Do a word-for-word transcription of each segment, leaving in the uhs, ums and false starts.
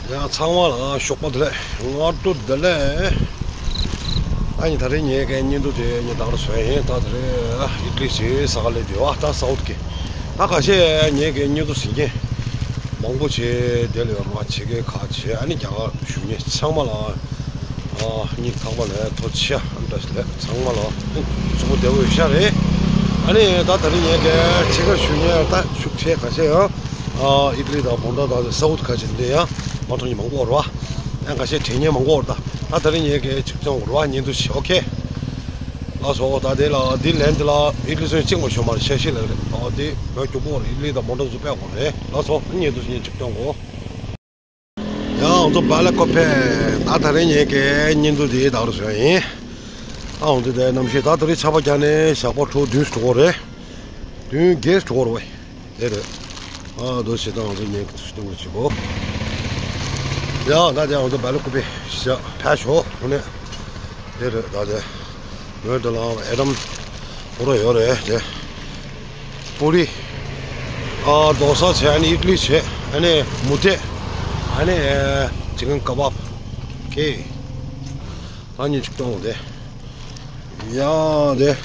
ཡང་ཚང་མ་ལ་ཞོགས་པ་བདེ་ལེགས། སྔ་དྲོ་བདེ་ལེགས། ཨ་ནི་ད་རེས་ངའི་གི་བརྙན་ཐུང་དེ་ངས་བདག་ལ་བཟོས་ཡིན། ད་ད་རེས་ཨ་ཨི་ཏི་ལི་ཞིག་ཟ་ག་སླེབས་བསྡད་ཡོད། ད་སའུཐ་གི་ད་ཁ་ཤས་ངའི་གི་བརྙན་ཐུང་གཟིགས་མཁན་མང་པོ་ཞིག་དེ་ལ་ཡོད་རེད་བ། ཕྱི་རྒྱལ་ཁག་ཅིག་ཨ་ནི་རྒྱ་གར་བཞུགས་མཁན་ཚང་མ་ལ་ཨ་སྙིང་ཐག་པ་ནས་ཐུགས་རྗེ་ཆེ། བཀྲ་ཤིས་བདེ་ལེགས། ཚང་མ་ལ་གཟུགས་པོ་བདེ་པོ་ཡོད་ཤག་རེད། ཨ་ནི་ད་ད་རེས་ངའི་གི་ཕྱི་རྒྱལ་བཞུགས་མཁན་ད་ཤུགས་ཆེ་ཁ་ཤས་ཡང་ཨ་ཨི་ཏི་ལི་དང་བོན་ཊ་དང་སའུཐ་ཁ་ཅིག་འདི་ཡང་མ་མཐོང་མཁན་མང་པོ་ཡོད་རེད་བ། ཡང་ཁ་ཤས་དྲན་མཁན་མང་པོ་ཡོད་རེད། ད་ད་ད་རེས་ངའི་གི་གཅིག་སྟོན་དགོས་རེད་བ། བརྙན་ཐུང་ཞིག་ཨོ་ཁེ། ལགས་སོ། ད་དེ་ལ་འདི་ལན་འདི་ལ་ཨི་ཏི་ལི་ཚོ་གཅིག་མ་ཤོད་མ་རེད། ཤ་ཤི་ལབ་རེད། ཨོ་དེ་མོས་སྐྱོ་པོ་རེད། ཨི་ཏི་ལི་དང་བོན་ཊ་ཚོ་དཔེ་དགོས་རེད། ལགས་སོ། བརྙན་ཐུང་ཞིག་གཅིག་སྟོན་དགོས། ཡང་ང་ཚོ་བྷ་ལ་ཀོ་པེ། ད་ད་རེས་ངའི་གི་བརྙན་ཐུང་འདི་བདག་ལ་བཟོས་ཡིན། ད་ང་ཚོ་དེ་གནམ་གཤིས་ད་ད་རེས་ཆར་པ་བརྒྱབ་ནས་ཞག་པོ་དྲུག་བདུན་ཞིག་འགྲོ་གི་རེད། བདུན་བརྒྱད་ཞིག་འགྲོ་གི་རེད་བས། དེ་རེད། ཨ་འདུག་བྱས་ད་ང་ཚོ་ངའི་གི་ཐུགས་སྟོན་གྱི་བྱེད་སྒོ། ཡང་ད་དེ་ང་ཚོ་བྷ་ལ་ཀོ་པེ་ཞག་ཕེབས་ཤོག་ཧོ་ནས། དེ་རེད། ད་དེ་མོས་དེ་ལ་ཨེ་ཊམ་པོ་ར་ཡོད་རེད་དེ། པུ་རི། ཨ་རྡོ་ས་བྱས། ཨ་ནི་ཨི་ཏི་ལི་བྱས། ཨ་ནི་མུ་ཏེ། ཨ་ནི་ཅི་ཀན་ཀ་བབ། ཁེ། ཨ་ནི་གཅིག་སྟོན་དགོས་དེ། ཡང་དེ།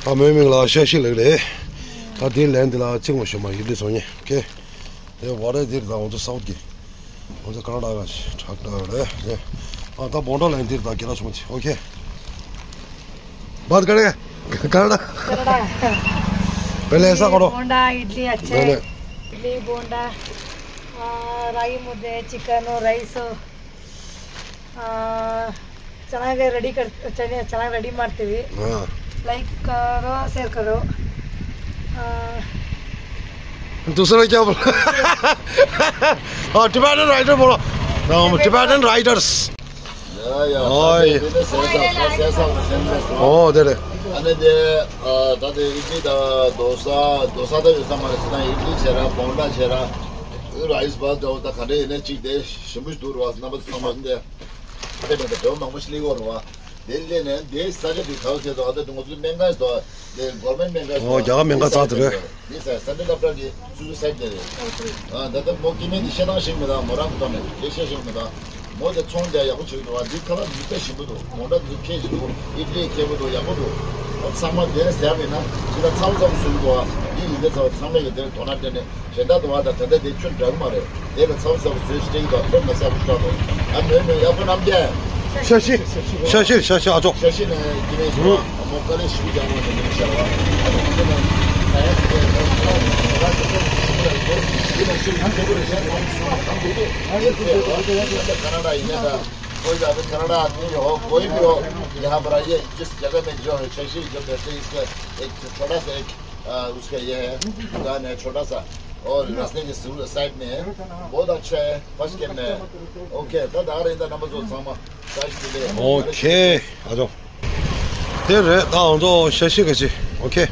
ཨ་མོའི་མིང་ལ་ཤ་ཤི་ལབ་རེད། ད་དེ་ལན་དེ་ལ་གཅིག་མ་ཤོད་མ་ཨི་ཏི་ལི་ཚོ་ཉེ་ཁེ། དེ་བ་རེད། དེ་རེད། ད་ང་ཚོ་སའུཐ་གི། ང་ཚོ་ཀ་ན་ཌ་ག་ཁྲག་ད་རེད། ཨ་ད་བོན་ཊ་ལན་འདིར་ད་གེ་ར་ཆུང་ཆེ། ཨོ་ཁེ། बात करें। Canada. Canada. पहले ऐसा करो। बोंडा, इडली अच्छे। मैंने इडली, बोंडा, आ, राई मुद्दे, चिकन और राइस। आ, चना के रेडी कर, चने, चना रेडी मारते हुए। हाँ। लाइक करो, शेयर करो। आ, दूसरा क्या बोला? हाँ, टिबेटन राइडर बोलो। हाँ, टिबेटन राइडर्स। ཡ་ཡ། ཨོ་ཡ། ད་དེ་ཟས་ཟ་ཟས་ཟ་ཟ་ཟ། ཨོ་དེ་རེད། ཨ་ནི་དེ་ཨ་ད་དེ་ཨི་ཏི་ལི་དང་རྡོ་ས་རྡོ་ས་ད་ཡོད་ས་མ་རེད། ཟེར་ན་ཨི་ཏི་ལི་བྱས་ར་བོང་ལ་བྱས་ར་ར་ཡིས་པ་དོ་ད་ག་འདྲ་ཡིན་ན་གཅིག་དེ་ཞིམ་པོ་ཞིག་འདུག་ར་བ། རྣམ་པ་ཚོ་ཚང་མ་འདི་དེ་མེད་ད་བེའུ་མང་པོ་ཞིག་སླེབས་ཡོད་ར་བ། དེ་སླེབས་ནས་དེའི་ས་ཆ་དེ་ག་བ་ཟེར་དོ། ཨ་ད་དེ་ང་ཚོ་སྨན་ཁང་ཞིག་འདུག་དེ་གོར་མེན་སྨན་ཁང་ཞིག་འདུག་ཨོ་རྒྱ་གར་སྨན་ཁང་ཚང་དེ་རེད། དེ་ས་སན་ཌི་ཌོག་ཊར་གི་སུ་སུ་སའིཌ་དེ་རེད། ཨ་ད་ལྟ་མོ་སྐྱེ་དམན་གྱི་བཤད་སྟངས་ཤེས་མི་དང་མོ་རང་གི་ཐོག་ནས་སྐད་ཆ་ཤེས་མི་དང་མོ་དེ་ཚོང་རྒྱག་ཡག་པོ་བྱེད་ཀྱི་འདུག་བ། འདི་ཁ་ལག་འདི་དཔེ་ཞིམ་པོ་འདུག་མོ་འདྲ་འདི་ཁེ་ཞིག་འདུག་ཨི་ཏི་ལི་ཁེ་པོ་འདུག་ཡག་པོ་འདུག་ཨ་ཚང་མ་དེ་ཟས་མིན་ན་ཅི་ལ་ཚ་བོ་ཚ་བོ་བཟོས་འདུག་བ། འདི་ཡིན་དེ་ཚ་བོ་ཚང་མས་ཀྱི་དེ་དོ་སྣང་སྤྲད་ནས་གཞན་དག་འདུག་བ། ད་ད་ལྟ་དེ་ཁྱོད་འདྲ་གི་མ་རེད། དེ་ལ་ཚ་བོ་ཚ་བོ་བཟོས་ཤིག་སྤྲད་ཀྱི་འདུག་དཔེ་མ་ཟ་བོ་ཞིག་འདུག་ཨ་མོས་མོས་ཡག་པོ་རྣམ་རྒྱལ། ཤ་ཤི། ཤ་ཤི། ཤ་ཤི། ཤ་ཤི་ཨ་ཅོ། ཤ་ཤི་ནས་ཀི་ནས་ཤི་བ། ཨ་མོ་དཀའ་ལས་ཞིག་རྒྱག་དགོས་ནས་ནས་ཤར་བ། ཨ་ནི་ཁོང་ཚོ་ནས་ད་ཡང་ཁོང་ཚོ་ནས་ད་ཡང་ཁོང་ཚོ་ནས་ཤི་བ་ལ་ཡོད། ཡིན་ནས་ཤི་བ་ཁྱོད་ཚོ་ལ་གཞན་ཚང་མ་ཚང་མ་གང་འདུག་འདུག་ཨ་ནི་ཁོས་ད་ཀ་ན་ཌ་ཡིན་ནས་ད་कोई बात नहीं, कनाडा आदमी हो, कोई भी हो, यहाँ पर आइए, जिस जगह में जो है, शशि जो कहते हैं, इसका एक छोटा सा एक, अ, उसका ये है, दुकान है, छोटा सा, और रास्ते के साइड में है, बहुत अच्छा है, फर्स्ट क्लास में है। ओके, तो दादा, इधर नंबर दो, सामा, साइड के लिए। ཨོ་ཁེ། ཨ་ཅོ། དེ་རེད། ད་ང་ཚོ་ཤ་ཤི་ག་ཅི། ཨོ་ཁེ།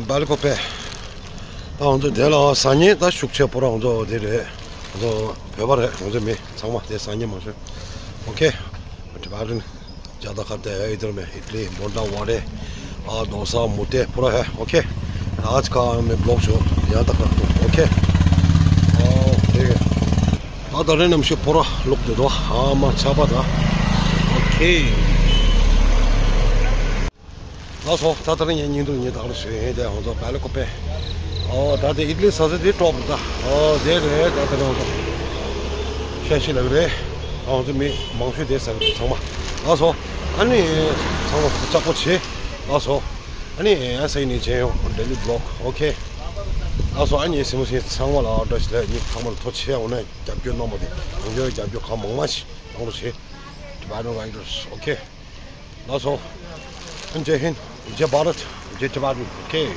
བྷ་ལ་ཀོ་པེ། ད་ང་ཚོ་དེ་ལ་ཟ་མཁན་ད་ཤུགས་ཆེ་པོ་ར་ང་ཚོ་དེ་རེད། ང་ཚོ་བོད་པ་རེད། ང་ཚོ་མི་ཚང་མ་དེ་ཟ་མཁན་མང་ཤོས། ཨོ་ཁེ། टिबेटन ज़्यादा खाते हैं इधर में, इडली, बोंडा, वड़े, आ, डोसा, मुट्ठे, पूरा है। ओके, आज का मैं ब्लॉग शो यहाँ तक रखता हूँ। ओके, आ, ठीक है। ད་ད་རེས་གནམ་གཤིས་སྤོ་ར་ལོག་བསྡད་འདུག་ཨ་མ་ཆར་པ་ད། ཨོ་ཁེ། ལགས་སོ། ད་ད་རེས་ངའི་བརྙན་ཐུང་ངས་བདག་ལ་ཞུ་ཡིན། དེ་ང་ཚོ་བྷ་ལ་ཀོ་པེ། ཨོ་ད་དེ་ཨི་ཏི་ལི་ཟ་ས་དེ་ཀྲོབ་ད། ཨོ་དེ་རེད། ད་ད་རེས་ང་ཚོ་ཤ་ཤི་ལབ་རེད། ང་ཚོ་མི་མང་ཤོས་དེ་ཟ་གི་འདུག་ཚང་མ། ལགས་སོ། ཨ་ནི་ཚང་མ་ལྕགས་པོ་བྱེད། ལགས་སོ། ཨ་ནི་ཨ་ས་ཡིན་ནི་ཇེ་ཡོང་ཌེ་ལི་བློག་ཨོ་ཁེ། ལགས་སོ། ཨ་ནི་སེམས་ཤིང་ཚང་མ་ལ་ཨ་བཀྲ་ཤིས་བདེ་ལེགས། ཉིན་ཚང་མ་ལ་ཐུགས་རྗེ་ཆེ། འོ་ན་རྒྱབ་སྐྱོར་གནང་བ་དེ་ཡོང་རྒྱུ་རྒྱབ་སྐྱོར་གང་མང་མང་ཞིག་གནང་རོགས་བྱེད། Tibetan Riders ཨོ་ཁེ། ལགས་སོ། ཨ་ནི་ཇེ་ཧིན། ཇེ་བྷ་རད། ཇེ་ཊི་བྷ་ཊན། ཨོ་ཁེ།